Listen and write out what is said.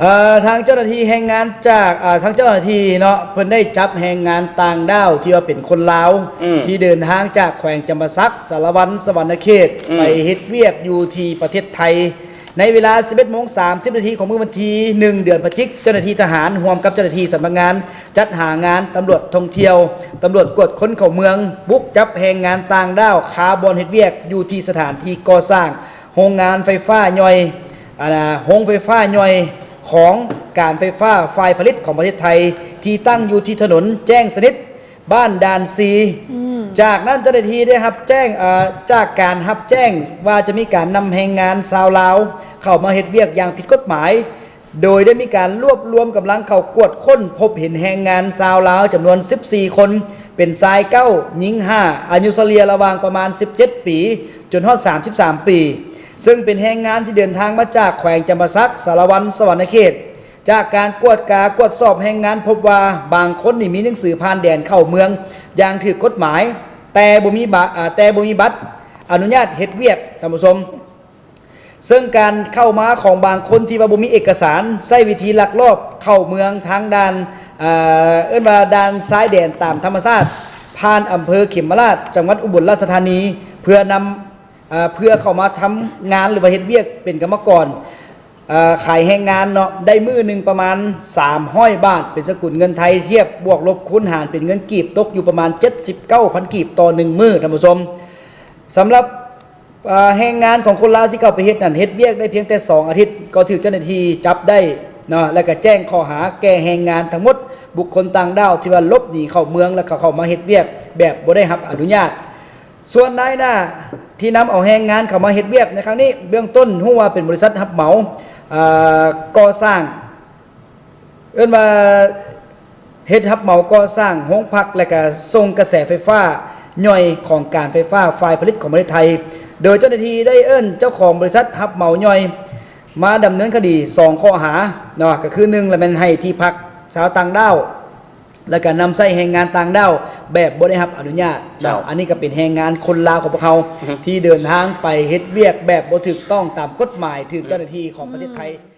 ເອີ ທາງເຈົ້າໜ້າທີ່ແຮງງານຈາກ ເອີ ທາງເຈົ້າໜ້າທີ່ເນາະ ເພິ່ນໄດ້ຈັບແຮງງານຕ່າງດ້າວທີ່ວ່າເປັນຄົນລາວ ອືມ ທີ່ເດີນທາງຈາກແຂວງຈຳປາສັກ, ສາລະວັນ, ສະຫວັນນະເຂດ ອືມ ໄປເຮັດວຽກຢູ່ທີ່ປະເທດໄທ ໃນເວລາສິບເອັດໂມງສາມສິບນາທີຂອງມື້ວັນທີໜຶ່ງ ເດືອນພະຈິກ, ເຈົ້າໜ້າທີ່ທະຫານຮ່ວມກັບເຈົ້າໜ້າທີ່ສຳນັກງານຈັດຫາງານ, ຕຳຫຼວດທ່ອງທ່ຽວ, ຕຳຫຼວດກວດຄົນເຂົ້າເມືອງ ບຸກຈັບແຮງງານຕ່າງດ້າວຄາບ່ອນເຮັດວຽກຢູ່ທີ່ສະຖານທີ່ກໍ່ສ້າງ ໂຮງງານໄຟຟ້າຍ່ອຍ ອາ ໂຮງໄຟຟ້າຍ່ອຍຂອງການໄຟຟ້າຝ່າຍຜະລິດຂອງປະເທດໄທ ທີ່ຕັ້ງຢູ່ທີ່ຖະໜົນແຈ້ງສະໜິດ ບ້ານດ່ານສີ່. ອືມ ຈາກນັ້ນເຈົ້າໜ້າທີ່ໄດ້ຮັບແຈ້ງ ເອີ ຈາກການຮັບແຈ້ງວ່າຈະມີການນຳແຮງງານຊາວລາວເຂົ້າມາເຮັດວຽກຢ່າງຜິດກົດໝາຍ ໂດຍໄດ້ມີການລວບລວມກຳລັງເຂົ້າກວດຄົ້ນ ພົບເຫັນແຮງງານຊາວລາວຈຳນວນສິບສີ່ຄົນ ເປັນຊາຍເກົ້າ ຍິງຫ້າ ອາຍຸສະເລ່ຍລະຫວ່າງປະມານສິບເຈັດປີ ຈົນຮອດສາມສິບສາມປີ ເຊິ່ງເປັນແຮງງານທີ່ເດີນທາງມາຈາກແຂວງຈຳປາສັກ, ສາລະວັນ, ສະຫວັນນະເຂດ. ຈາກການກວດກາກວດສອບແຮງງານ ພົບວ່າບາງຄົນນີ້ມີໜັງສືຜ່ານແດນເຂົ້າເມືອງຢ່າງຖືກກົດໝາຍ ແຕ່ບໍ່ມີບາ ອາ ແຕ່ບໍ່ມີບັດອະນຸຍາດເຮັດວຽກ ທ່ານຜູ້ຊົມ. ເຊິ່ງການເຂົ້າມາຂອງບາງຄົນທີ່ວ່າບໍ່ມີເອກະສານ ໃຊ້ວິທີລັກລອບເຂົ້າເມືອງທາງດ່ານ ເອີ ເອີ້ນວ່າດ່ານຊາຍແດນຕາມທຳມະຊາດ ຜ່ານອຳເພີເຂັມມະລາດ ຈັງຫວັດອຸບົນລາຊະທານີ ເພື່ອນຳ ເອີ ເພື່ອເຂົ້າມາທຳງານ ຫຼືວ່າເຮັດວຽກເປັນກຳມະກອນ ເອີ ຂາຍແຮງງານເນາະ ໄດ້ມື້ໜຶ່ງປະມານສາມຮ້ອຍບາດ ເປັນສະກຸນເງິນໄທ ທຽບບວກລົບຄູນຫານເປັນເງິນກີບ ຕົກຢູ່ປະມານເຈັດສິບເກົ້າພັນກີບຕໍ່ໜຶ່ງມື້ ທ່ານຜູ້ຊົມ. ສຳລັບ ເອີ ແຮງງານຂອງຄົນລາວທີ່ເຂົ້າໄປເຮັດນັ້ນ ເຮັດວຽກໄດ້ພຽງແຕ່ສອງອາທິດ ກໍຖືກເຈົ້າໜ້າທີ່ຈັບໄດ້ເນາະ ແລະກະແຈ້ງຂໍ້ຫາແກ່ແຮງງານທັງໝົດ ບຸກຄົນຕ່າງດ້າວທີ່ວ່າຫຼົບໜີເຂົ້າເມືອງ ແລະເຂົ້າມາເຮັດວຽກແບບບໍ່ໄດ້ຮັບອະນຸຍາດ. ສ່ວນນາຍໜ້າທີ່ນຳເອົາແຮງງານເຂົ້າມາເຮັດວຽກໃນຄັ້ງນີ້ ເບື້ອງຕົ້ນຮູ້ວ່າເປັນບໍລິສັດຮັບເໝົາ ເອີ ກໍ່ສ້າງ ເອີ້ນວ່າເຮັດຮັບເໝົາກໍ່ສ້າງໂຮງພັກ ແລະກະສົ່ງກະແສໄຟຟ້າຍ່ອຍຂອງການໄຟຟ້າຝ່າຍຜະລິດຂອງປະເທດໄທ ໂດຍເຈົ້າໜ້າທີ່ໄດ້ເອີ້ນເຈົ້າຂອງບໍລິສັດຮັບເໝົາຍ່ອຍມາດຳເນີນຄະດີສອງຂໍ້ຫາເນາະ ກະຄືໜຶ່ງລະແມ່ນໃຫ້ທີ່ພັກຊາວຕ່າງດ້າວ ແລະກະນຳໃຊ້ແຮງງານຕ່າງດ້າວແບບບໍ່ໄດ້ຮັບອະນຸຍາດເນາະ. ເຈົ້າ ອັນນີ້ກະເປັນແຮງງານຄົນລາວຂອງພວກເຮົາ ອືຮຶ ທີ່ເດີນທາງໄປເຮັດວຽກແບບບໍ່ຖືກຕ້ອງຕາມກົດໝາຍ ຖືກເຈົ້າໜ້າທີ່ຂອງປະເທດໄທ ອືມ